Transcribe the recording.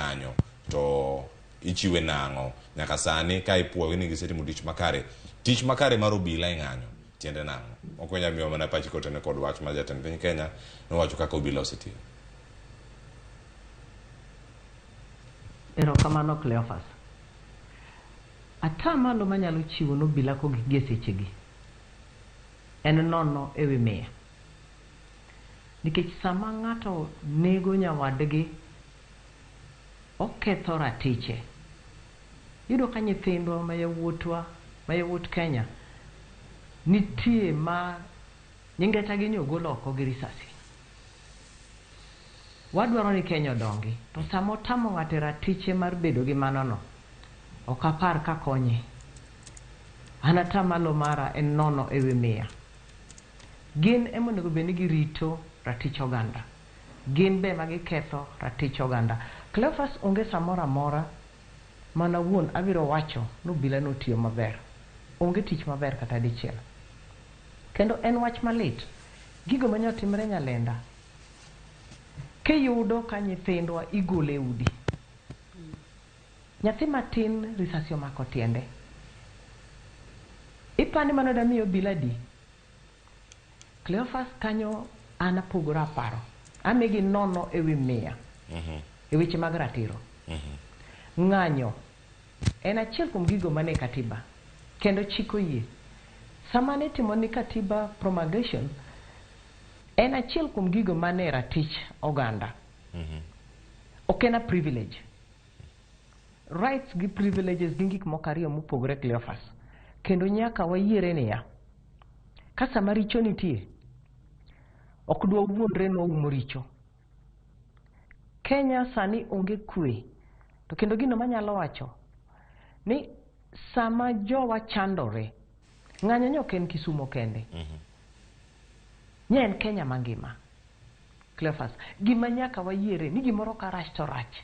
kanyo to ichiwe nang'o nyaka sani ka ipuoyo ni gisetimo tich makare. Tich makare mar obila e ng'anyo tiende nang'o? Moko inyalo miyowa mana pachi kotene kod wach ma jatend piny Kenya nowacho kaka obila osetiyo. Erokamano Cleophas. Atamalo manyalo chiwo nobila kogik gi e sechegi en nono ewi mia. Nikech sama ng'ato nego nyawadgi, oketho ratiche. Iyudo ka nyithindwa ma yawuotwa, ma yawuot Kenya, nitie ma nyingetagi nyo ogol oko gi risasi. Wadwaro ni Kenya odongi, to sama otamo ng'ato e ratiche mar bedo gi mano no, ok apar ka konye. An atamalo mara en nono ewi mia. Gin ema onego bed ni girito ratich oganda. Gin be ema giketho ratich oganda. Cleophas onge samoro amora mana wuon abiro wacho ni obila notiyo maber. Onge tich maber kata dichiel. Kendo en wach malit. Gigo mane otimre Nyalenda, kiyudo ka nyithindwa igolo e udi. Nyathi matin risasi omako tiende. Ipani mano damiyo obila adi? Cleophas kanyo an apogora paro. Amigi nono ewi mia. E weche mag ratiro. Ng'anyo en achiel kuom gigo mane katiba kendo chik oyie. Sama ne itimo ni katiba promulgation, en achiel kuom gigo mane ratich oganda. Ok en a privilege. Rights gi privileges gin gik moko ariyo mopogore Cleophas. Kendo nyaka wayiere niya, ka sama richo nitie, ok dwa wuondre ni waumo richo. Kenya sani onge kwe. To kendo gino manyalo wacho ni sama jowa chandore, ng'anyo nyo ok en Kisumo kende. Nye en Kenya mangima. Cleophas, gima nyaka wayiere ni gimoro ka rach to rach.